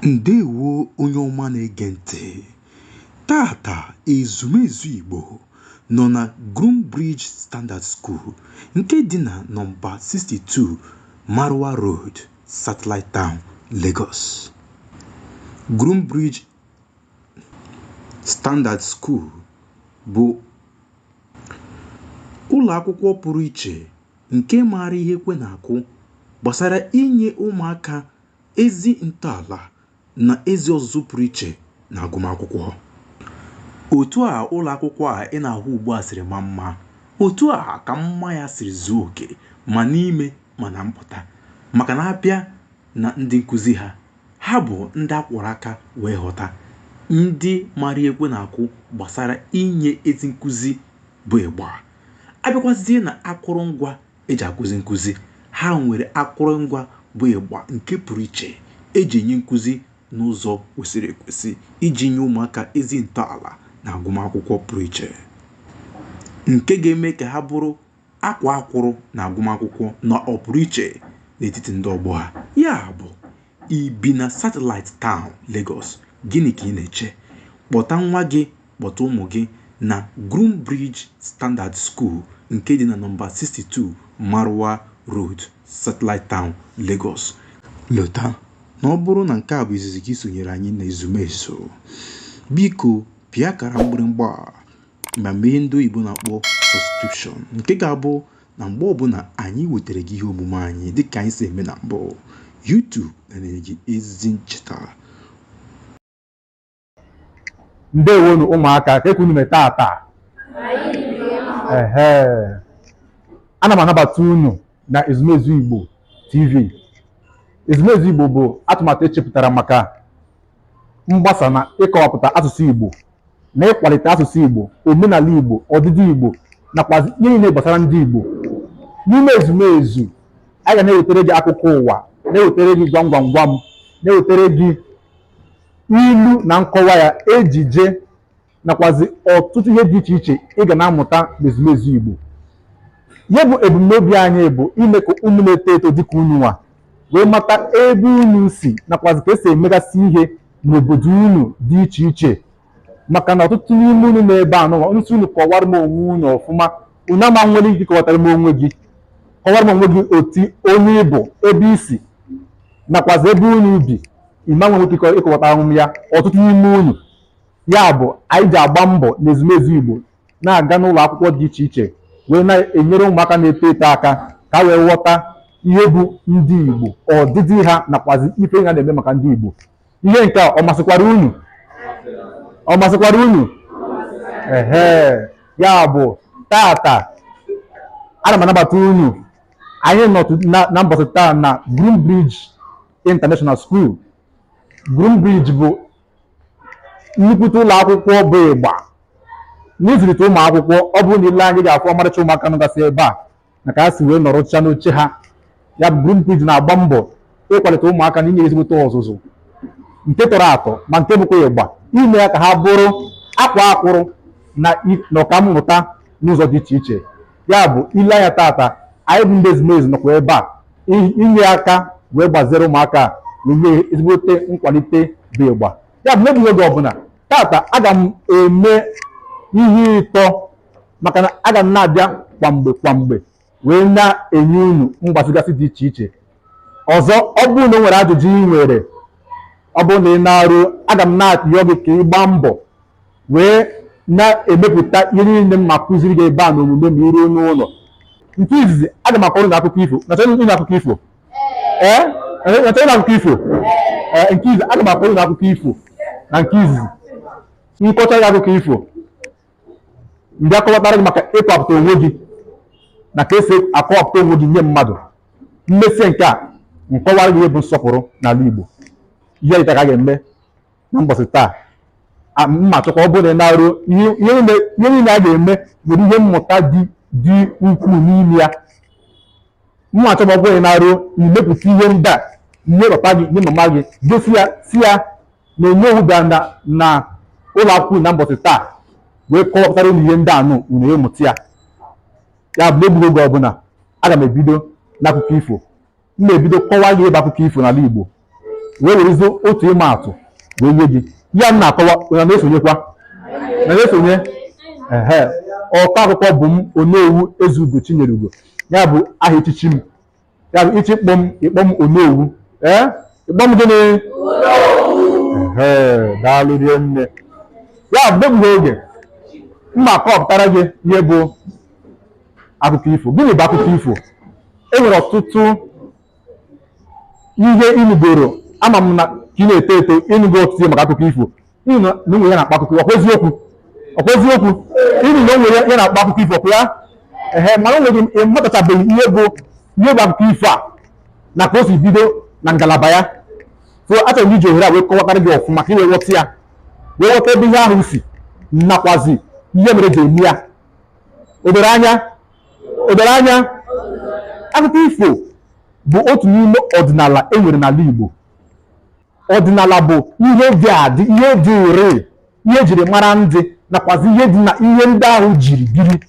Ndewo onye ọma na-ege ntị. Tata ezumezu Igbo nọ na Groombridge Standard School nke dị na nọmba 62 Marwa Road, Satellite Town, Lagos. Groombridge Standard School bụ ụlọ akwụkwọ pụrụ iche nke maara ihe ekwe na-akụ gbasara inye ụmụaka ezi ntọala na ezi ọzụzụ pụrụ iche na agụmakwụkwọ. Otu a ụlọ akwụkwọ a ị na-ahụ ugbu a siri maa mma, otu a ka mma ya siri zuo oke ma n'ime ma na mpụta, maka na abịa na ndị nkụzi ha, ha bụ ndị a kwọrọ aka wee ghọta, ndị maara ihe ekwe na-akụ gbasara inye ezi nkụzi bụ ịgba. Abịakwazie na akụrụngwa eji akụzi nkụzi, ha nwere akụrụngwa bụ ịgba nke pụrụ iche eji enye nkụzi n'ụzọ kwesịrị ekwesị iji nye ụmụaka ezi ntọala na agụmakwụkwọ pụrụ iche nke ga-eme ka ha bụrụ akwa akwụrụ na agụmakwụkwọ na ọpụrụ iche n'etiti ndị ọgbọ ha. Ya bụ, i bi na Satellite Town, Lagos, gịnị ka ị na-eche? Kpọta nwa gị, kpọta ụmụ gị na Groombridge Standard School nke dị na nọmba 62 Marwa Road, Satellite Town, Lagos. Lota na ọ bụrụ na nke a bụ izizi gị sonyere anyị na ezumezu, biko pịa akara mgbịrịmgba a ma mee ihe ndị oyibo na-akpọ subscription nke ga-abụ na mgbe ọbụla anyị wetara gị ihe omume anyị dịka anyị si eme na mbụ, YouTube na-enye gị ezi ncheta. Ndewonu ụmụaka, ka unu mee tata. Ehe, ana m anabata unu na Ezumezu Igbo TV. Ezumezu Igbo bụ atụmatụ echepụtara maka mgbasa na ịkọwapụta asụsụ Igbo na ịkwalite asụsụ Igbo, omenala Igbo, ọdịdị Igbo nakwazi ihe niile gbasara ndị Igbo. N'ime ezumezu, anyị ga na-ewetara gị akụkọ ụwa, na-ewetara gị gwam gwam gwam, na-ewetara gị ilu na nkọwa ya, ejije nakwazi ọtụtụ ihe dị iche iche ị ga na-amụta n'ezumezu Igbo. Ihe bụ ebumnobi anyị bụ ime ka ụmụ na-eto eto dịka unu nwa wee mata ebe unu si nakwazi ka esi emegasị ihe n'obodo unu dị iche iche, maka na ọtụtụ n'ime unu nọ ebe a nụnwa, m sị unu kọwara m onwe unu ọfụma, unu ama nwere ike kọwatara m onwe gị, kọwara m onwe gị otu onye ị bụ, ebe i si nakwazi ebe unu bi. Ị ma nwe ike ịkọwatara m ya, ọtụtụ n'ime unu. Ya bụ anyị ji agba mbọ n'ezumezu Igbo na-aga n'ụlọ akwụkwọ dị iche iche wee na-enyere ụmụaka na-eto eto aka ka ha wee ghọta ihe bụ ndị Igbo, ọdịdị ha nakwazi ife ha na-eme maka ndị Igbo. Ihe nke a ọ masịkwara unu? Ọ masịkwara unu? Ehe, ya bụ tata ana m anabata unu. Anyị nọ na mbọsị taa na Groombridge International School. Groombridge bụ nnukwute ụlọ akwụkwọ bụ ịgba n'ịzụlite ụmụ akwụkwọ. Ọ bụrụ na i lee anya, ị ga-afụ ọmarịcha ụmụaka nọgasị ebe a na ka ha si wee nọrọcha n'oche ha. Ya bụ Groombridge na-agba mbọ ịkwalite ụmụaka na inye ezigbote ọzụzụ nke tọrọ atọ ma nke bụkwa ịgba, ime ya ka ha bụrụ akwa akwụrụ na ọkammụta n'ụzọ dị iche iche. Ya bụ i lee anya tata, anyị bụ ndị ezumezu nọkwa ebe a inye aka wee gbaziere ụmụaka a na inye ezigbote nkwalite bụ ịgba. Ya bụ n'egbughị oge ọbụla, tata aga m eme ihe ịtọ, maka na aga m na-abịa kwa mgbe kwa mgbe wee na-enye unu mgbazigasị dị iche iche. Ọzọ, ọ bụrụ na o nwere ajụjụ ị nwere, ọ bụrụ na ị na-arụ, aga m na-ayọ gị ka ị gbaa mbọ wee na-emepụta ihe niile m ma-akụziri gị ebe a n'omume ma i ruo n'ụlọ. Nke izizi, aga m akọrọ unu akụkọ ifo. Na chọrọ ịnụ akụkọ ifo? Ee, na chọrọ ịnụ akụkọ ifo? Ee, nke izizi, aga m akọrọ unu akụkọ ifo na nke izizi. M kọcha gị akụkọ ifo, m bịa kọwatara gị maka ịkọwapụta onwe gị na ka esi akọwapụta onwe gị nye mmadụ. M mesie nke a, m kọwara gị ihe bụ nsọpụrụ n'ala Igbo. Ihe ịta ka a ga-eme na mbọsị taa. M ma-achọkwa ọ bụrụ na ị na-arụ ihe niile a ga-eme nwere ihe mmụta dị ukwuu n'ime ya. M ma-achọkwa ọ bụrụ na ị na-arụ, imepụta ihe ndị a, nye papa gị, nye mama gị, gosi ya, sị ya na onye bịa na ụlọ akwụkwọ na mbọsị taa wee kọwapụtara unu ihe ndị a nụ unu ịmụta ya. Ya bụ n'egbughị oge ọbụla, aga m ebido n'akụkọ ifo. M na-ebido kọwaa gị ihe bụ akụkọ ifo n'ala Igbo. Wee werezie otu ịma atụ wee nye gị ya m na-akọwa. Na na-esonyekwa, na na-esonye. Ehe, ọkọ akụkọ bụ m, Onowu Ezeugo Chinyelugo. Ya bụ aha echichi m. Ya bụ ichi kpọ m, ịkpọ m Onowu. Ee, ịkpọ m gịnị? Ehe, daalụ rie nne. Ya bụ mgbe oge mma akọwapụtara gị ihe bụ akụkọ ifo. Gịnị bụ akụkọ ifo? E nwere ọtụtụ ihe ịnụgoro. Ama m na ka ị na-eto eto, ịnụgo ọtụtụ ihe maka akụkọ ifo. Ịnụ na onwe ya na-akpọ akụkọ. Ọkwa eziokwu? Ọkwa eziokwu? Ịnụ na onwe ya na-akpọ akụkọ ifo, ọkwa ya? Ehe, mana o nwere ị matachabeghị ihe bụ akụkọ ifo a na ka o si bido na ngalaba ya. So achọrọ m iji ohere a wee kọwatara gị ọfụma ka ị wee ghọta ya, wee ghọta ebe ihe ahụ si nakwazi ihe mere ji eme ya. O doro anya? O doro anya? Akụkọ ifo bụ otu n'ime ọdịnala e nwere n'ala Igbo. Ọdịnala bụ ihe dị adị, ihe dị ire, ihe ejiri mara ndị, nakwazi ihe dị na ihe ndị ahụ jiri biri.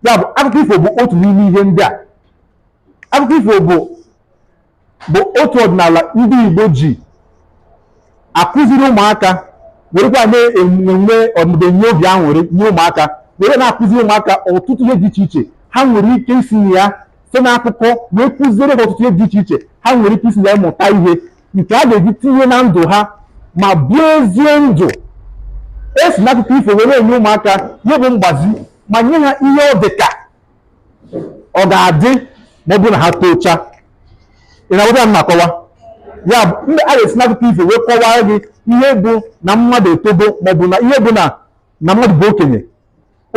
Ya bụ, akụkọ ifo bụ otu n'ime ihe ndị a. Akụkọ ifo bụ otu ọdịnala ndị Igbo ji akụziri ụmụaka, werekwa na-enwe ọdịnala, enye obi aṅụrị nye ụmụaka, were na-akụziri ụmụaka ọtụtụ ihe dị iche iche. Ha nwere ike isi na ya, site n'akụkọ, wee kụziere ha ọtụtụ ihe dị iche iche. Ha nwere ike isi na ya mụta ihe nke a ga-eji tinye na ndụ ha ma bie ezie ndụ. Esi n'akụkọ ifo were enye ụmụaka ihe bụ mgbazi, ma nye ha ihe ọ dị ka ọ ga-adị ma ọ bụrụ na ha tochaa. Ị na-aghọta m na-akọwa? Ya bụ, mgbe a ga-esi n'akụkọ ifo wee kọwara gị ihe bụ na mmadụ etogo, maọbụ na ihe bụ na mmadụ bụ okenye,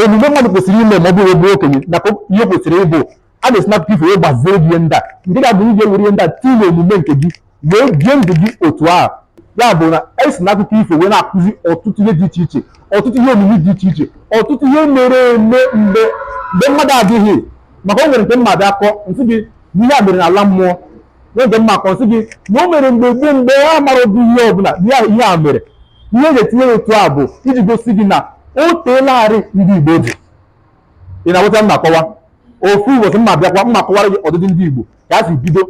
omume mmadụ kwesịrị ime ma ọ bụrụ bụ okenye, na ihe kwesịrị ịbụ, a na-esi n'akụkọ ifo wee gbazie gị ihe ndị a, nke ga-abụ ị ga-ewere ihe ndị a tinye n'omume nke gị wee bie ndụ gị otu ahụ. Ya bụ na esi n'akụkọ ifo wee na-akụzi ọtụtụ ihe dị iche iche, ọtụtụ ihe omimi dị iche iche, ọtụtụ ihe mere eme mgbe mmadụ adịghị. Maka o nwere nke mmadụ akọ nsị gị na ihe a mere n'ala mmụọ, nwee nke mma akọ nsị gị na o mere mgbe gboo, mgbe ha mara ụdị ihe ọbụla ihe a mere. Ihe eji etinye ya otu a bụ iji gosi gị na o teelarị ndị Igbo dị. Ị na-aghọta m na-akọwa? Ofu ụbọchị mma bịakwa mma kọwara gị ọdịdị ndị Igbo, ka ha si bido,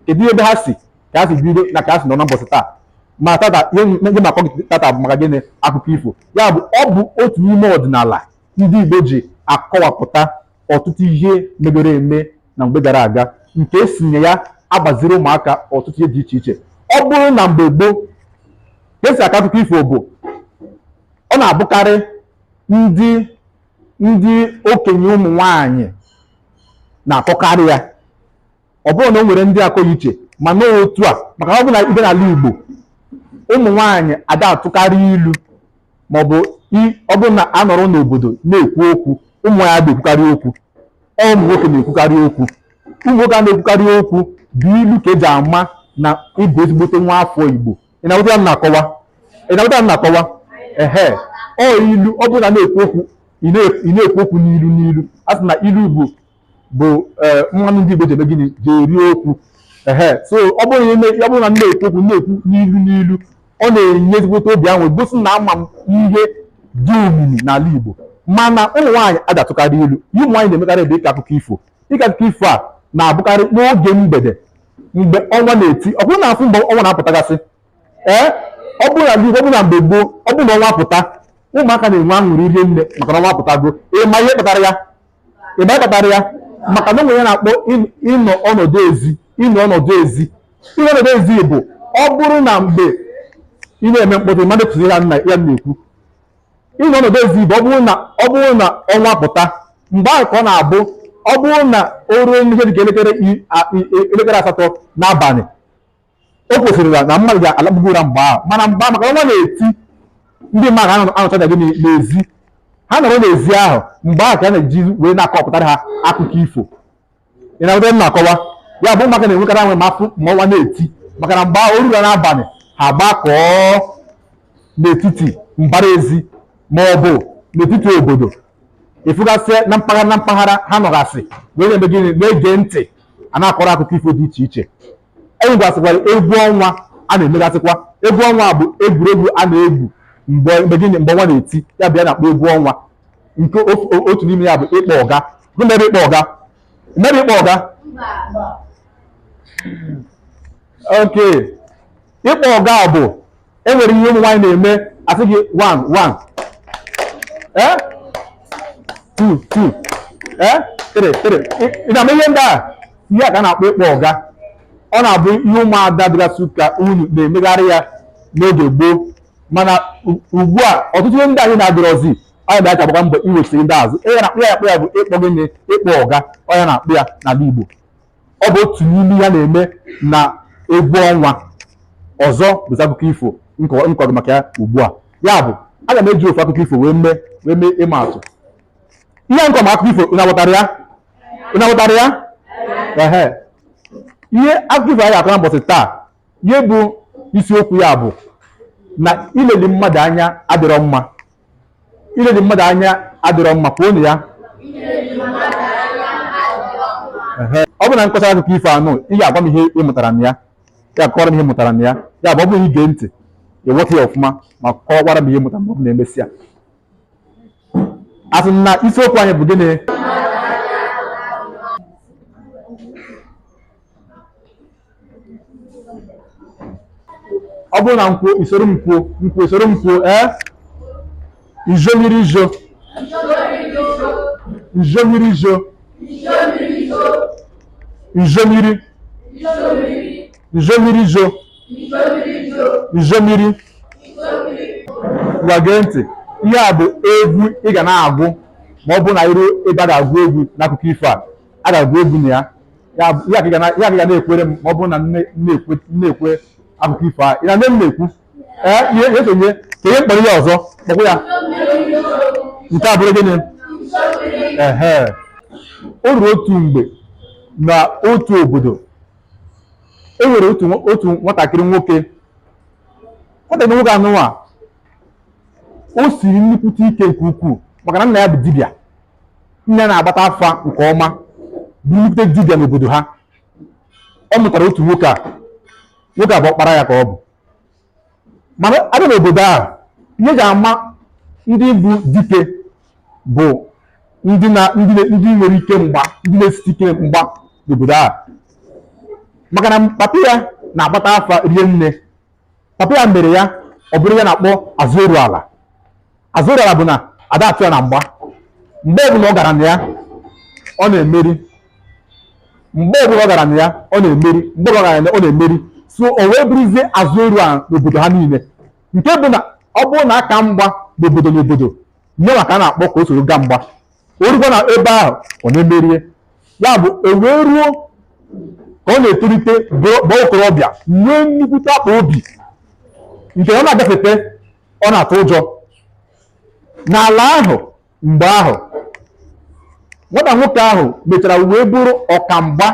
kedu ebe ha si, ka ha si bido na ka ha si nọ na mbọsị taa. Ma tata, ihe ndị ma akọ gị tata bụ maka gịnị? Akụkọ ifo. Ya bụ, ọ bụ otu n'ime ọdịnala ndị Igbo ji akọwapụta ọtụtụ ihe megoro eme na mgbe gara aga, nke esinye ya agbaziri ụmụaka ọtụtụ ihe dị iche iche. Ọ bụrụ na mgbe gboo, ka esi akọ akụkọ ifo bụ ọ na-abụkarị ndị okenye ụmụ nwanyị na-akọkarị ya. Ọ bụrụ na o nwere ndị akọghị iche, mana otu a, maka ọ bụ na ibe n'ala Igbo, ụmụ nwanyị ada atụkarị ilu, maọbụ ọ bụrụ na a nọrọ n'obodo na-ekwu okwu, ụmụ nwanyị ada ekwukarị okwu. Ọ ụmụ nwoke na-ekwukarị okwu. Ụmụ nwoke a na-ekwukarị okwu bụ ilu ka eji ama na ịbụ ezigbote nwa afọ Igbo. Ị na-aghọta ya m na-akọwa? Ị na-aghọta ya m na-akọwa? Ehe, ọ ilu. Ọ bụrụ na na-ekwu okwu, ị na-ekwu okwu n'ilu n'ilu. A sị na ilu bụ mmanụ ndị Igbo ji eme gịnị? Ji eri okwu. Ehe, so ọ bụrụ na m na-ekwu okwu, na-ekwu n'ilu n'ilu, ọ na-enye ezigbote obi aṅụrị, gosi na ama m ihe dị omimi n'ala Igbo. Mana ụmụ nwaanyị adatụkarị ilu. Ihe ụmụ nwaanyị na-emekarị bụ ịkọ akụkọ ifo. Ịkọ akụkọ ifo a na-abụkarị n'oge mgbede, mgbe ọnwa na-eti. Ọ bụrụ na afụ mgbe ọnwa na-apụtagasị, ee, ọ bụrụ na Igbo, ọ bụrụ na mgbe gboo, ọ bụrụ na ọnwa pụta, ụmụaka na-enwe aṅụrị rie nne maka na ọnwa apụtago. Ịma ihe kpatara ya? Ịma ihe kpatara ya? Maka na onwe ya na-akpọ ịnọ ọnọdụ ezi. Ịnọ ọnọdụ ezi, ịnọ ọnọdụ ezi bụ ọ bụrụ na mgbe ị na-eme mkpọtụ, mmadụ kwụsịrị ya nna ya na-ekwu. Ịnọ ọnọdụ ezi bụ ọ bụrụ na ọnwa pụta, mgbe ahụ ka ọ na-abụ ọ bụrụ na o ruo ihe dịka elekere 8 n'abalị, o kwesịrị na mmadụ ga-alakpugo ụra mgbe ahụ. Mana mgbe ahụ, maka ọnwa na-eti, ndị mmadụ anọcha na gịnị? N'ezi. Ha nọrọ n'ezi ahụ, mgbe ahụ ka a na-eji wee na-akọpụtara ha akụkọ ifo. Ị na-aghọta m na-akọwa? Ya bụ, ụmụaka na-enwekarị anwe ma afụ ma ọnwa na-eti, maka na mgbe ahụ o ruru n'abalị, ha gbakọọ n'etiti mbara ezi ma ọ bụ n'etiti obodo, ịfụgasị na mpaghara na mpaghara ha nọgasị wee na-eme gịnị? Na-ege ntị, a na-akọrọ akụkọ ifo dị iche iche. E nwegasịkwara egwu ọnwa a na-emegasịkwa. Egwu ọnwa bụ egwuregwu a na-egwu mgbe gịnị? Mgbe ọnwa na-eti. Ya bụ ya na-akpọ egwu ọnwa. Nke otu n'ime ya bụ ịkpọ ọga. Mere ịkpọ ọga, mere ịkpọ ọga. Okay. Ịkpọ ọga bụ enwere ihe ụmụ nwaanyị na-eme, asị gị 1 1, 2 2, 3 3. Ị na-ama ihe ndị a? Ihe a ka a na-akpọ ịkpọ ọga. Ọ na-abụ ihe ụmụada dịgasị ka unu na-emegharị ya n'oge gboo, mana ugbu a ọtụtụ ihe ndị anyị na-adịrọzi, anyị na-acha agbakwa mbọ iwechiri ndị azụ. Ihe na-akpọ ya akpọ ya bụ ịkpọ gịnị? Ịkpọ ọga. Ọ ya na-akpọ ya n'ala Igbo. Ọ bụ otu n'ime ya na-eme na egwu ọnwa. Ọzọ bụzi akụkọ ifo nkọrọ maka ya ugbu a. Ya bụ, aga m eji ofu akụkọ ifo wee mee ịma atụ ihe nkọ ma akụkọ ifo. Unu aghọtara ya? Unu aghọtara ya? Ehe, ihe akụkọ ifo anyị akọ na mbọsị taa, ihe bụ isiokwu ya bụ na ileli mmadụ anya adịrọ mma. Ileli mmadụ anya adịrọ mma. Kwuo ya. Ọ bụrụ na nkọchara akụkọ ifo anụ, ị ga-agwa m ihe ị mụtara na ya, ya kọrọ m ihe ị mụtara na ya. Ya bụ, ọ bụrụ na ige ntị, ịghọta ya ọfụma ma kọwakwara m ihe ị mụtara ma ọ bụ na emesịa. A sị na isiokwu anyị bụ gịnị? Ọ bụrụ na nkwuo, isoro m kwuo, nkwuo, isoro m kwuo. Ee, ijomiri ijo, njomiri ijo, njomiri, njomiri ijo, njomiri. Ngwa, gee ntị. Ihe a bụ egwu ị ga na-agụ ma ọ bụrụ na iru ebe a ga-agụ egwu n'akụkọ ifo a, a ga-agụ egwu na ya. Ya ihe a ka ị ga na-ekwere m ma ọ bụrụ na nne na-ekwe akụkọ ifo a. Ị na nne m na-ekwu. Ee, ihe esonye ka ihe mkpọrọ ihe ọzọ kpọkwa ya. Nke a bụrụ gịnị? Ehe, o ruru otu mgbe na otu obodo, e nwere otu nwatakịrị nwoke. Nwatakịrị nwoke anụnwa, o siri nnukwute ike nke ukwuu, maka na nna ya bụ dibịa. Nna ya na-agbata afa nke ọma, bụ nnukwute dibịa n'obodo ha. Ọ mụtara otu nwoke a. Nwoke a bụ ọkpara ya ka ọ bụ. Mana abịa n'obodo ahụ, ihe eji ama ndị bụ dike bụ ndị nwere ike mgba, ndị na-esite ike mgba n'obodo ahụ, maka na papa ya na-agbata afa rie nne. Papa ya mere ya ọ bụrụ ya na-akpọ azụ eru ala. Azụ eru ala bụ na ada atụ ya na mgba. Mgbe ọbụla ọ gara na ya, ọ na-emeri. Mgbe ọbụla ọ gara na ya, ọ na-emeri. Mgbe ọbụla ọ gara na ya, ọ na-emeri. So o wee bụrụzie azụ eru ala n'obodo ha niile, nke bụ na ọ bụrụ na aka mgba n'obodo n'obodo nye maka a na-akpọ ka o soro gaa mgba, o rukwa na ebe ahụ, ọ na-emerie. Ya bụ, e wee ruo ka ọ na-etolite bụ okorobịa, nwee nnukwute akpa obi nke ọ na-agafete, ọ na-atụ ụjọ n'ala ahụ. Mgbe ahụ, nwata nwoke ahụ mechara wee bụrụ ọkamgba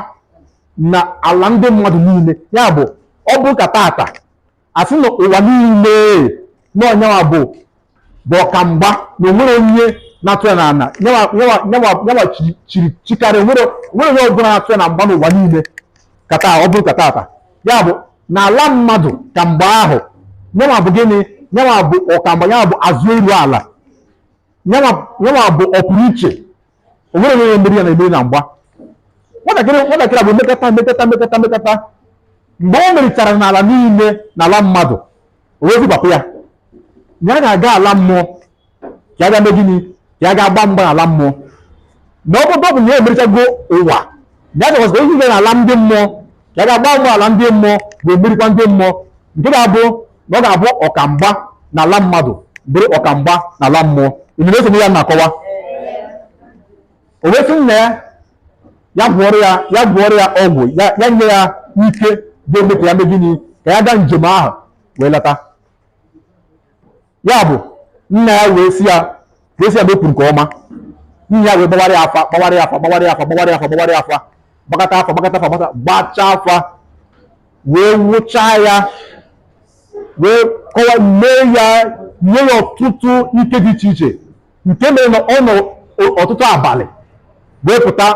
na ala ndị mmadụ niile. Ya bụ, ọ bụrụ ka tata asị na ụwa niile na ọnyanwa bụ ọkamgba, na onwere onye na-atụ ya n'ala. Nyanwa chiri chikarị, onwere onye ọbụla na-atụ ya na mgba n'ụwa niile ka taa. Ọ bụrụ ka tata, ya bụ n'ala mmadụ ka mgbe ahụ, nyanwa bụ gịnị? Nyanwa bụ ọkamgba, nyanwa bụ azụ eru ala, nyanwa bụ ọpụrụ iche. Onwere onye na-emeri ya na-emeri na mgba. Nwatakịrị a bụ mekata mekata mekata mekata. Mgbe o merichara n'ala niile, n'ala mmadụ, o wee papa ya na ya ga-aga ala mmụọ ka ya ga mee gịnị? Ka ya ga-agba mgba n'ala mmụọ. Na ọ bụrụ na ya emerichago ụwa, na ya chọkwasịrị ihe n'ala ndị mmụọ, ka ya ga-agba mgba n'ala ndị mmụọ, ga-emerikwa ndị mmụọ, nke ga-abụ na ọ ga-abụ ọkamgba n'ala mmadụ, bụrụ ọkamgba n'ala mmụọ. Unu na-eso ya na-akọwa? O wee sị nna ya, ya gwọrọ ya ọgwụ, ya nye ya ike ga-eme ka ya mee gịnị? Ka ya gaa njem ahụ wee lata. Ya bụ, nna ya wee sị ya na o kwuru nke ọma. Nna ya wee gbawara ya afa, gbawara ya afa, gbawara ya afa, gbawara ya afa, gbawara ya afa, gbakọta afa, gbakọta afa, gbachaa afa, wee wụchaa ya, wee kọwa, mee ya, nye ya ọtụtụ ike dị iche iche, nke mere na ọ nọ ọtụtụ abalị wee pụta,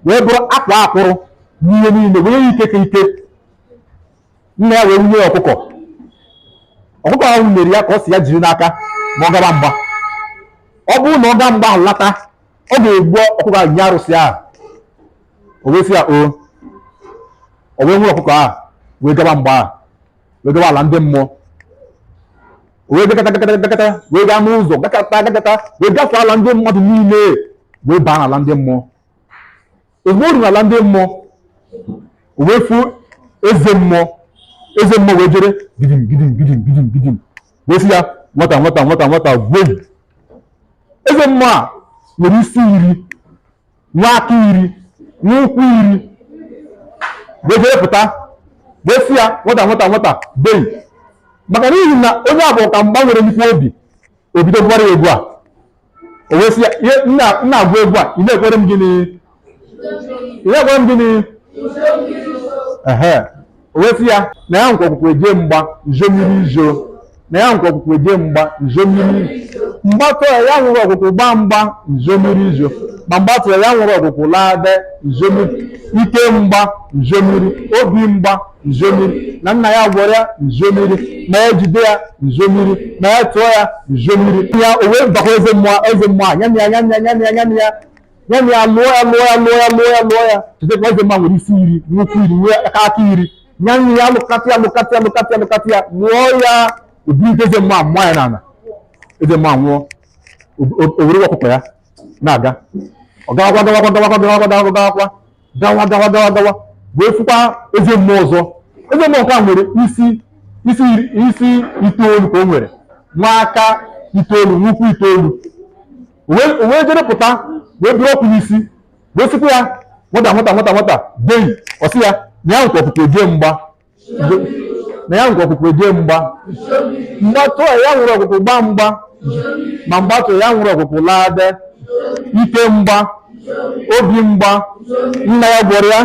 wee bụrụ akwa akwụrụ n'ihe niile, wee nye ya ike ka ike. Nna ya wee wunye ya ọkụkọ. Ọkụkọ ahụ mere ya ka ọ si ya jiri n'aka ma ọ gaba mgba. Ọ bụrụ na ọ gaa mgba ahụ lata, ọ ga-egbu ọkụkọ ahụ nye arụsị ahụ. O wee sị ya o wee nwere ọkụkọ ahụ wee gaba mgba ahụ. Wee gawa ala ndị mmụọ. O wee gakata, gakata, gakata, wee gaa n'ụzọ, gakata, gakata, wee gafee ala ndị mmadụ niile, wee baa n'ala ndị mmụọ. Ozugbo o ruru n'ala ndị mmụọ, o wee fụ eze mmụọ. Eze mmụọ wee jere gidim gidim gidim gidim gidim, wee sị ya, "Nwata, nwata, nwata, nwata, gwei." Eze mmụọ a nwere isi 10, nwa aka 10, nwa ụkwụ 10, wee jere pụta, wee sị ya, "Nwata, nwata, nwata, gwei." Maka n'ihi na onye a bụ ọka mgba nwere nnukwu obi, o bido gụwara ya egwu a. O wee sị ya, "Ihe m na-agụ egwu a, ị na-ekwere m gịnị? Ị na-ekwere m gịnị?" Ehe, o wee sị ya na ya nkwa ọkwụkwọ eje mgba njo mmiri izo, na ya nkwa ọkwụkwọ eje mgba njo mmiri mgba tụọ ya, ya nwụrụ ọkwụkwọ gbaa mgba njo mmiri izo, ma mgba tụọ ya nwụrụ ọkwụkwọ laa de njo mmiri, ike mgba njo mmiri, obi mgba njo mmiri, na nna ya gwọrọ ya njo mmiri, na ya jide ya njo mmiri, na ya tụọ ya njo mmiri ya. O wee bakwa eze mmụọ, eze mmụọ a ya ya ya ya ya ya ya ya ya ya lụọ ya, lụọ ya, lụọ ya, lụọ ya, lụọ ya. Chetakwa, eze mmụọ nwere isi 10, ụkwụ 10, nwee aka aka 10. Ya ya lụkatị ya, lụkatị ya, lụkatị ya, lụkatị ya, lụọ ya, obulite eze mmụọ mmụọ ya n'ala. Eze mmụọ nwụọ, o were ọkụkọ ya na-aga. Ọ gawakwa, gawakwa, gawakwa, gawakwa, gawakwa, gawakwa, gawa, gawa, gawa, gawa, wee fụkwa eze mmụọ ọzọ. Eze mmụọ nke a nwere isi isi itoolu ka o nwere, nwa aka itoolu, nwa ụkwụ itoolu. O wee jere pụta, wee buru ọkụ n'isi, wee sịkwa ya, "Nwata, nwata, nwata, nwata, dei." Ọ sị ya na ya nkwa ọkụkọ eje mgba, na ya nkwa ọkụkọ eje mgba, mgba tụọ ya nwụrụ ọkụkọ gbaa mgba, ma mgba tụọ ya nwụrụ ọkụkọ laa de, ike mgba, obi mgba, nna ya gwọrọ ya,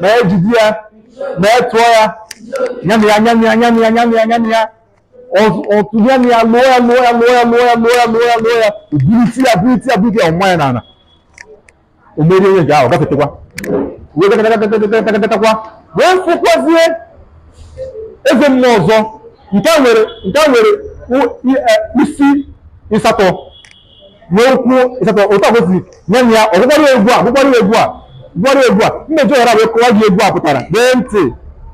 na ya jide ya, na ya tụọ ya, ya na ya ya ya ya ya ya ya ya ya ọtụ ya na ya lụọ ya, lụọ ya, lụọ ya, lụọ ya, lụọ ya, lụọ ya, lụọ ya, bulite ya, bulite ya, bulite ya, ọmụma ya n'ala. O merie onye nke ahụ, gafetekwa, wee gatatakwa, wee fụkwazie eze mmụọ ọzọ nke a nwere isi ịsatọ, nwee ụkwụ ịsatọ. Otu a kwesịrị nye ya. Ọgwụkwara egwu a, gwụkwara egwu a, gwụkwara egwu a. Mmeji ọghara wee kọwa gị egwu a pụtara. Gee ntị,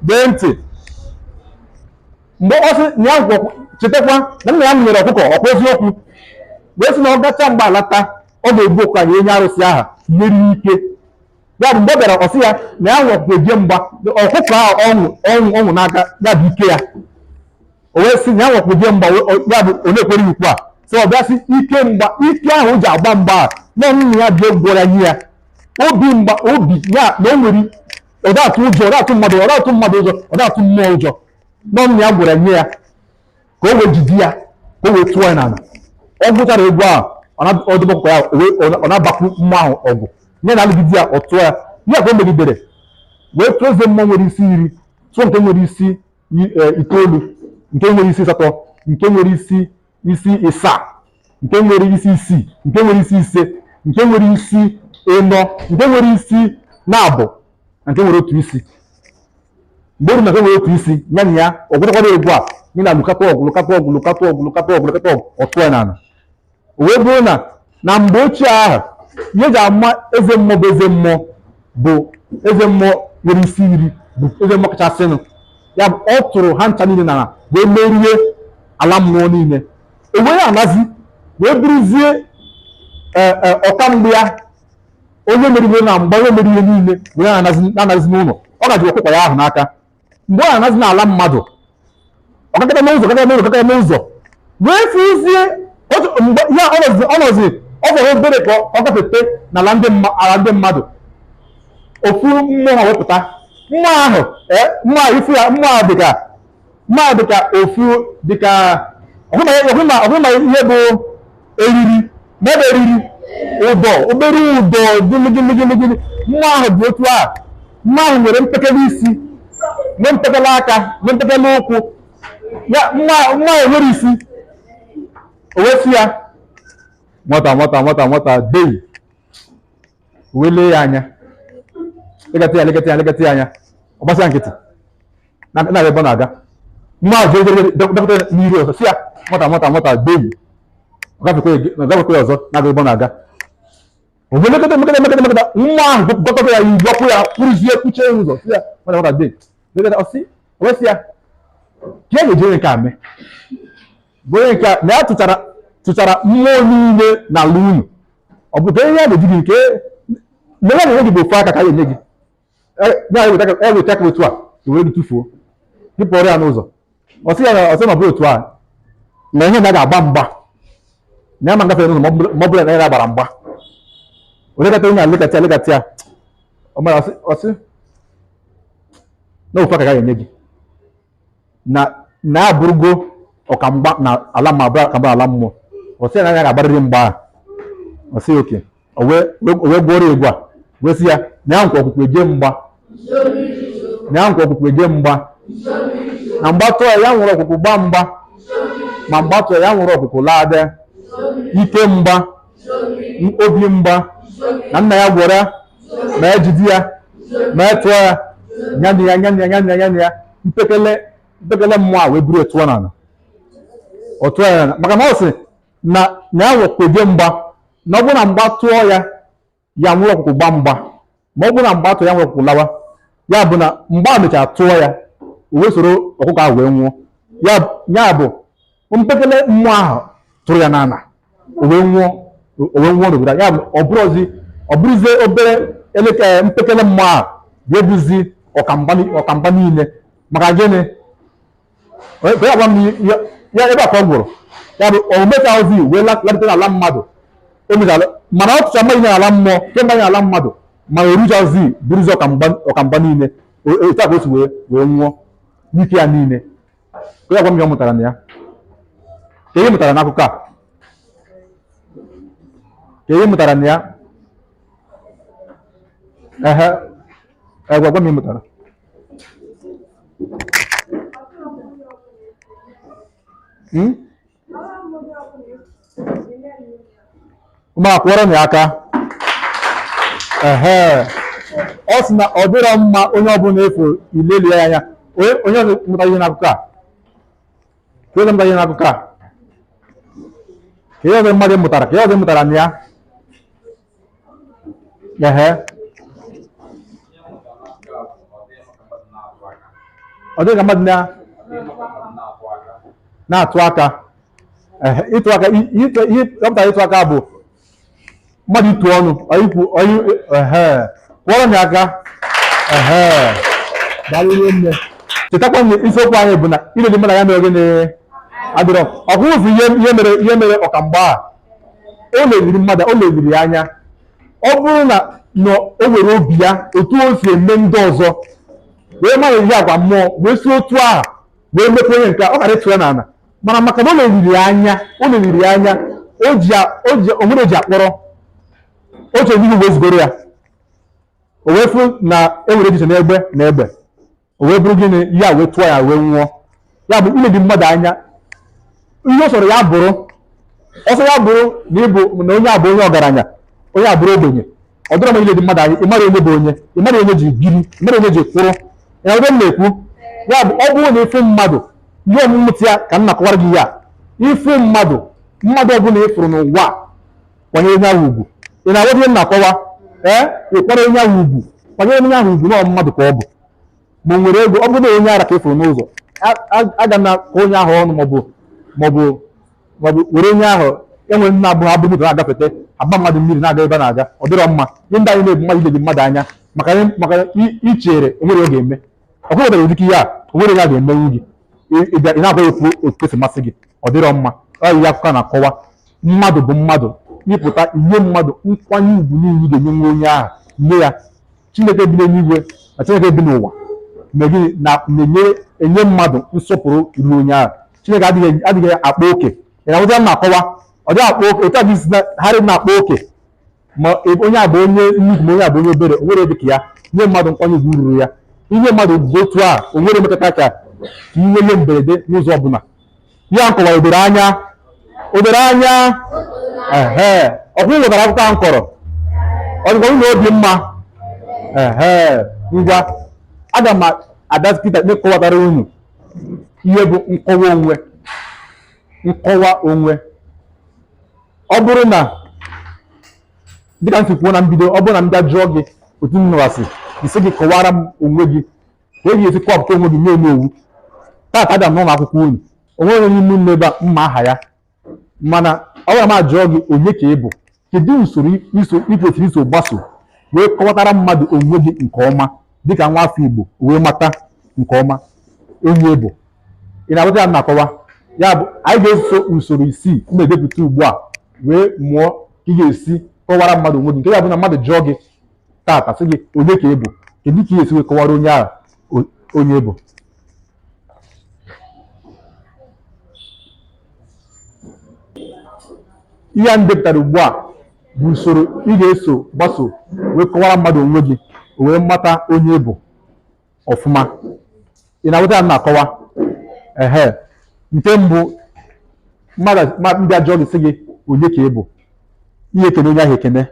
gee ntị. Mgbe ọ sị na ya nkwọ, chetakwa na nna ya mụnyere ọkụkọ ọkwa eziokwu, wee sị na ọ gacha mgbe alata, ọ ga-egbu ọkụkọ anyị enye arụsị aha nyere ike ya. Bụ mgbe ọ bịara, ọ sị ya na ya nwe ọkụkọ eje mgba, ọkụkọ ahụ ọnwụ ọnwụ ọnwụ n'aka ya bụ ike ya. O wee sị na ya nwe ọkụkọ eje mgba, ya bụ ọ na-ekwere ikwu a sị, ọ bịa sị ike mgba, ike ahụ o ji agba mgba a, na nna ya bịa gwọrọ ya, nye ya obi mgba, obi ya na o nwere, ọ da-atụ ụjọ, ọ da-atụ mmadụ, ọ da-atụ mmadụ ụjọ, ọ da-atụ mmụọ ụjọ, na nna ya gwara nye ya ka o wee jide ya, ka o wee tụọ ya n'ala. Ọ gụchara egwu ahụ, ọ debe ọkụkọ ya, ọ na-abakwu mmụọ ahụ ọgụ nye na alụgide ya, ọ tụọ ya. Ya ka o megidere wee tụọ eze mmụọ nwere isi 10, tụọ nke nwere isi itoolu, nke nwere isi asatọ, nke nwere isi ịsaa, nke nwere isi isii, nke nwere isi ise, nke nwere isi ịnọ, nke nwere isi na-abụ, na nke nwere otu isi. Mgbe o ruru na nke nwere otu isi, ya na ya ọ gwụchakwara egwu a, ya na lụkata ọgụ, lụkata ọgụ, lụkata ọgụ, lụkata ọgụ, lụkata ọgụ, ọ tụọ ya n'ala. O wee bụrụ na mgbe ochie ahụ, ihe eji ama eze mmụọ bụ eze mmụọ bụ eze mmụọ nwere isi 10, bụ eze mmụọ kachasịnụ. Ya bụ, ọ tụrụ ha ncha niile n'ala wee merie ala mmụọ niile. O wee anazi wee bụrụzie ọka mgbe ya, onye meriri na mgba, onye meriri ihe niile, wee na-anazi n'ụlọ. Ọ gaji ọkụkọ ya ahụ n'aka. Mgbe ọ na-anazi n'ala mmadụ, ọ gakọta n'ụzọ, gakọta n'ụzọ, gakọta n'ụzọ, wee fụzie mgbe ya ọ nọzi ọ fọrọ obere ka ọ gafete n'ala ndị ala ndị mmadụ, ofu mmụọ ha wepụta. Mmụọ ahụ, mmụọ ahụ, ifu ya, mmụọ ahụ dịka ofu dịka ọbụma ihe bụ eriri, ma ebe eriri ụdọ, obere ụdọ gịnị gịnị gịnị gịnị. Mmụọ ahụ dị otu a. Mmụọ ahụ nwere mpekele isi, nwee mpekele aka, nwee mpekele ụkwụ ya. Mmụọ ahụ nwere isi. O wee sị ya, "Nwata, nwata, nwata, nwata, dei." O wee lee ya anya, legata ya, legata ya, legata ya anya, ọ gbasịa nkịtị na ebe ọ na-aga. Mmụọ ahụ jere jere dapụta n'iru ọzọ, sị ya, "Nwata, nwata, nwata, dei." Ọ gafekwa ya ọzọ, na-aga ebe ọ na-aga. O wee lekọta, mekọta, mekọta, mekọta. Mmụọ ahụ gwakọta ya iwu, gwapụ ya, kwụrụzie, kwuchie ụzọ, sị ya, "Nwata, nwata, dei." Lekọta, ọ sị, o wee sị ya, Ka ya ga-eji onye nke a mee bụ onye nke a na ya tụchara mmụọ niile n'ala unu, ọ bụ ka ihe ya ga-eji gị nke na ya ga-enye gị bụ ofu aka ka a ga-enye gị. Ya weta aka otu a, i were gị tụfuo, gị pụọrọ ya n'ụzọ. Ọ sị ya na ọ sị na ọ bụrụ otu a na ihe na ga-agba mgba na ya ma ngafe n'ụzọ, ma ọ bụrụ na ya gbara mgba. O lekọta onye a, lekọta ya, lekọta ya, ọ mara, ọ sị na ofu aka ka a ga-enye gị, na na ya abụrụgo ọkamgba na ala ma bụrụ ọkamgba ala mmụọ. Ọ sị ya na ya ga-agbarịrị mgba a. Ọ sị okay. O wee gwọrọ egwu a, wee sị ya na ya nkwa ọkpụkpụ eje mgba, na ya nkwa ọkpụkpụ eje mgba, na mgba tụọ ya, ya nwere ọkpụkpụ gbaa mgba, ma mgba tụọ ya, nwere ọkpụkpụ laa dị ike mgba, obi mgba, na nna ya gwọrọ ya, ma ya jide ya, ma ya tụọ ya, nyanụ ya, nyanụ ya, nyanụ ya, nyanụ ya. Mpekele mmụọ a wee buru tụọ n'ala. Ọ tụọ ya n'ala maka na ọ sị na na ya nwekwa eje mgba, na ọ bụrụ na mgba tụọ ya, ya nwere ọkpụkpụ gba mgba, ma ọ bụrụ na mgba tụọ ya, nwere ọkpụkpụ lawa. Ya bụ na mgba a mechara tụọ ya, o wee soro ọkụkọ ahụ wee nwụọ. Ya bụ mpekele mmụọ ahụ tụrụ ya n'ala, o wee nwụọ, o wee nwụọ n'obodo. Ya bụ ọ bụrụzie obere eleke mpekele mmụọ ahụ ga-ebuzi ọkamgba niile. Maka gịnị? Ya gwa m ya ebe a ka ọ gwụrụ. Ya bụ o mechaghịzi wee lalite n'ala mmadụ. O mechara, mana ọ tụcha mmadụ n'ala mmụọ kemgbe anyị ala mmadụ, ma o ruchazi bụrụzi ọkamgba niile. Otu a ka o si wee nwụọ n'ike ya niile. Ka ya gwa m ihe ọ mụtara na ya, ka ihe mụtara n'akụkọ a, ka ihe mụtara na ya. Ehe, gwa m ihe mụtara. Ụmụ akwụọrọ na aka. Ehe, ọ sị na ọ dịrọ mma onye ọbụla efu ileli ya anya. Onye ọzọ mụtara ihe n'akụkọ a? Ka onye mụtara ihe n'akụkọ a? Ka ihe ọzọ mmadụ mụtara, ka ihe ọzọ mụtara na ya? Ehe, ọ dịghị ka mmadụ na-atụ aka. Ehe, ịtụ aka, ihe ọ pụtara ịtụ aka bụ mmadụ ịtụ ọnụ, ikwu. Ehe, kwụọrọ m ya aka. Ehe, daalụ nne. Chetakwa na isiokwu anyị bụ na ileli mmadụ anya mere gịnị? Adịrọ ọkwụfụ. Ihe mere ọkamgba a, o leliri mmadụ, o leliri ya anya. Ọ bụrụ na o were obi ya otu o si eme ndị ọzọ wee mara ihe agwa mmụọ, wee si otu ahụ wee mepee onye nke a, ọ gara ịtụ ya n'ala. Mana maka na o leliri ya anya, o leliri ya anya, o ji o nwere ji akpọrọ o chere n'ihu wee zugoro ya, o wee fụ na e nwere echiche n'egbe na egbe, o wee bụrụ gịnị ya wee tụọ ya, wee nwụọ. Ya bụ iledi mmadụ anya, ihe ọ sọrọ ya bụrụ, ọsọ ya bụrụ na ịbụ na onye a bụ onye ọgaranya, onye a bụrụ ogbenye, ọ dịrọ mma iledi mmadụ anya. Ị mara onye bụ onye, ị mara onye ji biri, ị mara onye ji kwụrụ ya. Ebe m na-ekwu ya bụ, ọ bụrụ na ịfụ mmadụ, ihe ọmụmụ ya ka m na-akọwara gị ya, ịfụ mmadụ, mmadụ ọbụla ị fụrụ n'ụwa a, kwanyere onye ahụ ugwu. Ị na-aghọta ihe m na-akọwa? Ee, ị kwanyere onye ahụ ugwu, kwanyere onye ahụ ugwu na ọ mmadụ ka ọ bụ. Ma o nwere ego, ọ bụrụ na onye ara ka ị fụrụ n'ụzọ, aga na ka onye ahụ ọnụ, maọbụ were onye ahụ enwere nna abụọ abụ moto na-agafete, agba mmadụ mmiri na-aga ebe na-aga, ọ dịrọ mma. Ihe ndị anyị na-ebu mmadụ, iledi mmadụ anya maka i chere onwere ọ ga-eme, ọ kwụwetara ụdịka ihe a, onwere ya ga-emenwu gị. Ị na-agwa ya okwu otu o si masị gị, ọ dịrọ mma. Ọ ihe akụkọ a na-akọwa, mmadụ bụ mmadụ. Ịpụta inye mmadụ nkwanye ugwu niile ị ga-enye nwa onye ahụ, nye ya. Chineke bi n'eluigwe na Chineke bi n'ụwa mee gịnị? Na na-enye enye mmadụ nsọpụrụ ruru onye ahụ. Chineke adịghị akpa oke. Ị na-aghọta m na-akọwa? Ọ dịghị akpa oke otu a gị si na gharị na-akpa oke, ma onye a bụ onye nnukwu, ma onye a bụ onye obere, o nwere dị ka ya. Nye mmadụ nkwanye ugwu ruru ya. Inye mmadụ ugwu otu a, o nwere metụta ka inwe ihe mberede n'ụzọ ọbụla. Ya nkọwara obere anya, obere anya. Ehe, ọkwụ nwetara akụkọ a m kọrọ, ọ dịkwa unu obi mma. Ehe, ngwa, aga m abịa kịta n'ịkọwatara unu ihe bụ nkọwa onwe. Nkọwa onwe, ọ bụrụ na dịka m si kwuo na mbido, ọ bụrụ na m bịa jụọ gị otu m nọrasị isi gị kọwara m onwe gị, ka e ga-esi kọwapụta onwe gị nye onowu? Taata abịa m n'ụlọ akwụkwọ unu, o nweghị onye n'ime unu ebe a m ma aha ya, mana ọ bụrụ m ajụọ gị onye ka ị bụ, kedu usoro iso ị kwesịrị iso gbaso wee kọwatara mmadụ onwe gị nke ọma dịka nwa afọ Igbo wee mata nke ọma onye ị bụ? Ị na-aghọta ya m na-akọwa? Ya bụ, anyị ga-eso usoro isii m na-edepụta ugbu a wee mụọ ka ị ga-esi kọwara mmadụ onwe gị, nke ya bụ na mmadụ jụọ gị taata sị gị onye ka ị bụ, kedu ka ị ga-esi wee kọwara onye ahụ onye ị bụ? Ihe a m depụtara ugbu a bụ usoro ị ga-eso gbaso wee kọwara mmadụ onwe gị, o wee mata onye ị bụ ọfụma. Ị na-aghọta ya m na-akọwa? Ehe, nke mbụ, mmadụ bịa jụọ gị sị gị onye ka ị bụ, ị ya-ekene onye ahụ ekene,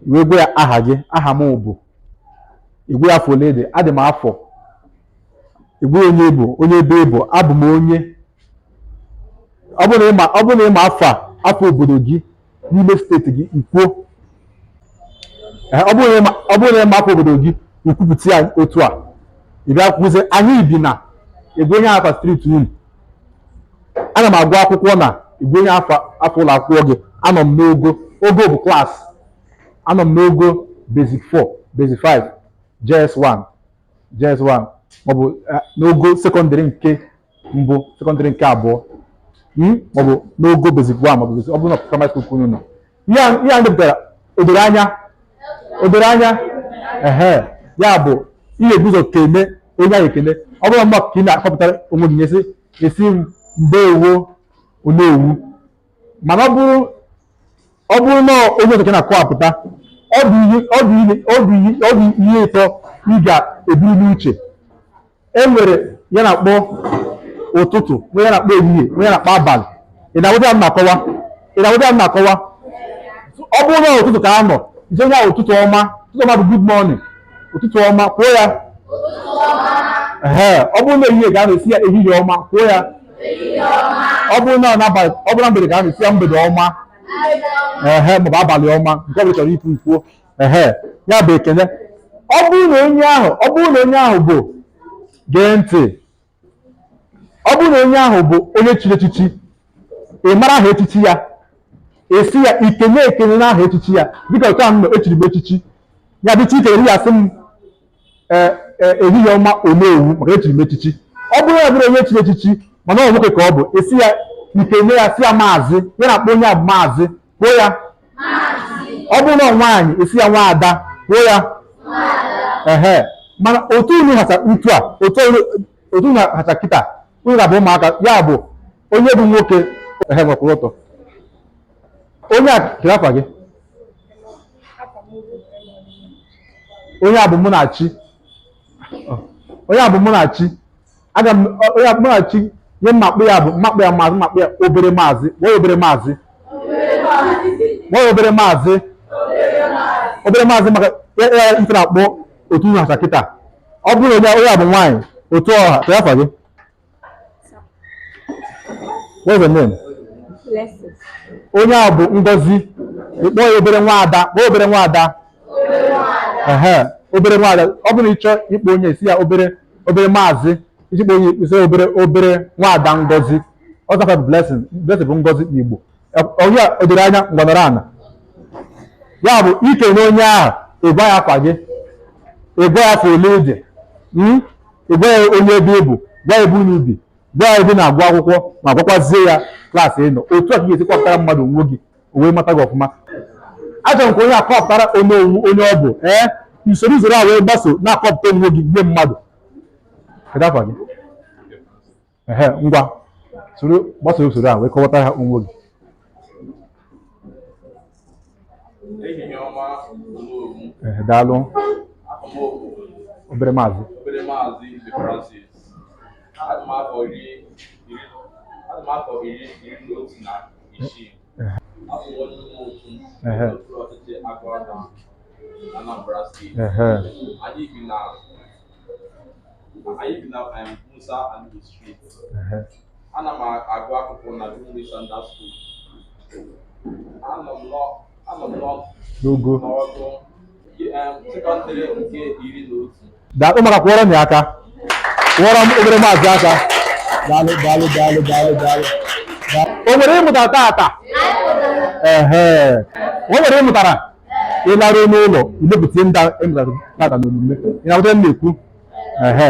wee gwa ya aha gị. Aha m bụ, ị gwa ya afọ ole ị dị, adị m afọ, ị gwa ya onye ị bụ, onye ebe ị bụ, abụ m onye. Ọ bụrụ na ị ma, ọ bụrụ na ị ma afọ a, afọ obodo gị n'ime steeti gị, i kwuo. Ee, ọ bụrụ na ị ma, ọ bụrụ na ị ma afọ obodo gị, i kwupụta ya otu a. Ị bịa kwuzie anyị bi na, ị gwa onye afa street unu. Ana m agụ akwụkwọ na, ị gwa onye afa afa ụlọ akwụkwọ gị. Anọ m n'ogo, ogo bụ klaasị, anọ m n'ogo basic 4, basic 5, JS1, JS1, maọbụ n'ogo sekọndịrị nke mbụ, sekọndịrị nke abụọ, maọbụ n'ogo basic 1, maọbụ basic, ọ bụrụ na primary school ka unu nọ. Ihe a depụtara o doro anya? O doro anya? Ehe, ya bụ ị ga-ebu ụzọ kene onye ahụ ekene. Ọ bụrụ mgbe ka ị na-akọpụtara onwe gị, nyesị esi m ndeewo onowu, mana ọ bụrụ na onye ọzọ ka ị na-akọwapụta, ọ bụ ihe ọ bụ ihe ọ bụ ihe ọ bụ ihe ịtọ ị ga-eburu n'uche. E nwere ya na-akpọ ụtụtụ, nwee ya na-akpọ ehihie, nwee ya na-akpọ abalị. Ị na-aghọta ya m na-akọwa? Ị na-aghọta ya m na-akọwa? Ọ bụrụ na ụtụtụ ka a nọ, ị sị onye ahụ ụtụtụ ọma. Ụtụtụ ọma bụ good morning. Ụtụtụ ọma, kwuo ya. Ee, ọ bụrụ na ehihie ka a nọ, ị sị ya ehihie ọma, kwuo ya. Ọ bụrụ na n'abalị, ọ bụrụ na mgbede ka a nọ, ị sị ya mgbede ọma, ehe, maọbụ abalị ọma, nke ọ bụla chọrọ ikwu, kwuo. Ehe, ya bụ ekene. Ọ bụrụ na onye ahụ, ọ bụrụ na onye ahụ bụ, gee ntị, ọ bụrụ na onye ahụ bụ onye chiri echichi, ị mara aha echichi ya, ị sị ya ikene ekene n'aha echichi ya, dịka otu ahụ echiri m echichi ya dịcha ikele ya, asị m ehihie ọma onowu, maka echiri m echichi. Ọ bụrụ na ọ bụrụ onye chiri echichi mana ọ nwoke ka ọ bụ, ị sị ya ikene ya, sị ya maazị, ya na-akpọ onye a bụ maazị, kwuo ya. Ọ bụrụ na ọ nwaanyị, ị sị ya nwaada, kwuo ya. Ehe, mana otu unu hacha ntu a, otu unu hacha kịta, unu ga-abụ ụmụaka, ya bụ onye bụ nwoke. Ehe, nwekwuru ụtọ onye a kere afa gị. Onye a bụ Munachi. Onye a bụ Munachi. Aga m onye a bụ Munachi nye mmakpụ ya bụ mmakpụ ya maazị, mmakpụ ya obere maazị. Kpọọ ya obere maazị. Kpọọ ya obere maazị. Obere maazị, maka ya ife na-akpọ otu unu hacha kịta. Ọ bụrụ na onye a bụ nwaanyị otu ọha, kee afa gị? What's your name? Blessing. Onye a bụ Ngozi. Ị kpọọ ya obere nwaada. Kpọọ obere nwaada. Ehe, obere nwaada. Ọ bụrụ na ị chọọ ịkpọ onye, ị sị ya obere obere maazị. Iji kpọọ onye, ị sị ya obere obere nwaada Ngozi. Ọ zakwa bụ Blessing. Blessing bụ Ngozi n'Igbo. Onye a o doro anya? Ngwanọrọ ana. Ya bụ ikene onye ahụ, ị gwa ya afa gị, ị gwa ya afọ ole ị dị, Ị gwa ya onye ebe ị bụ, gwa ya ebe unu bi, gwa ya ebe ị na-agụ akwụkwọ, ma gwakwazie ya klaasị ị nọ. Otu a ka ị ga-esi kọpụtara mmadụ onwe gị, o wee mata gị ọfụma. Achọrọ m ka onye akọpụtara onowu onye ọ bụ, ee, usoro usoro a wee gbaso na-akọpụta onwe gị nye mmadụ. Kedu afa gị? Ehe, ngwa, soro gbaso usoro a wee kọwatara ha onwe gị. Ehihie ọma, Onowu. Ehe, daalụ. Afa m bụ obere maazị. Obere maazị Ibe Francis. Adị m afọ iri iri adị m afọ 31. Abụ m onye Ụmụotu n'okpuru ọchịchị Agụata, Anambra steeti. Anyị bi na Musa Aliyu Street. Ana m agụ akwụkwọ na Greenway Standard School. Anọ m n'ogo n'ọgụ sekọndịrị nke 11. Daa, ụmụaka, kụọrọ ya aka. Kụọrọ m obere maazị aka. Daalụ, daalụ, daalụ, daalụ, daalụ. O nwere ịmụta tata? Ehe, o nwere ịmụtara. Ịlaruo n'ụlọ, imepụta ihe ndị a ịmụtara tata n'omume. Ị na-aghọta m na-ekwu? Ehe,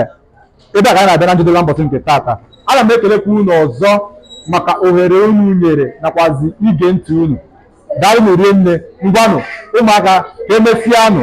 ebe a ka anyị na-abịa na njedebe mbọchị nke tata. Ana m ekelekwa unu ọzọ maka ohere unu nyere nakwazi ige ntị unu. Daalụ na rie nne. Ngwanụ, ụmụaka, ka emesịanụ.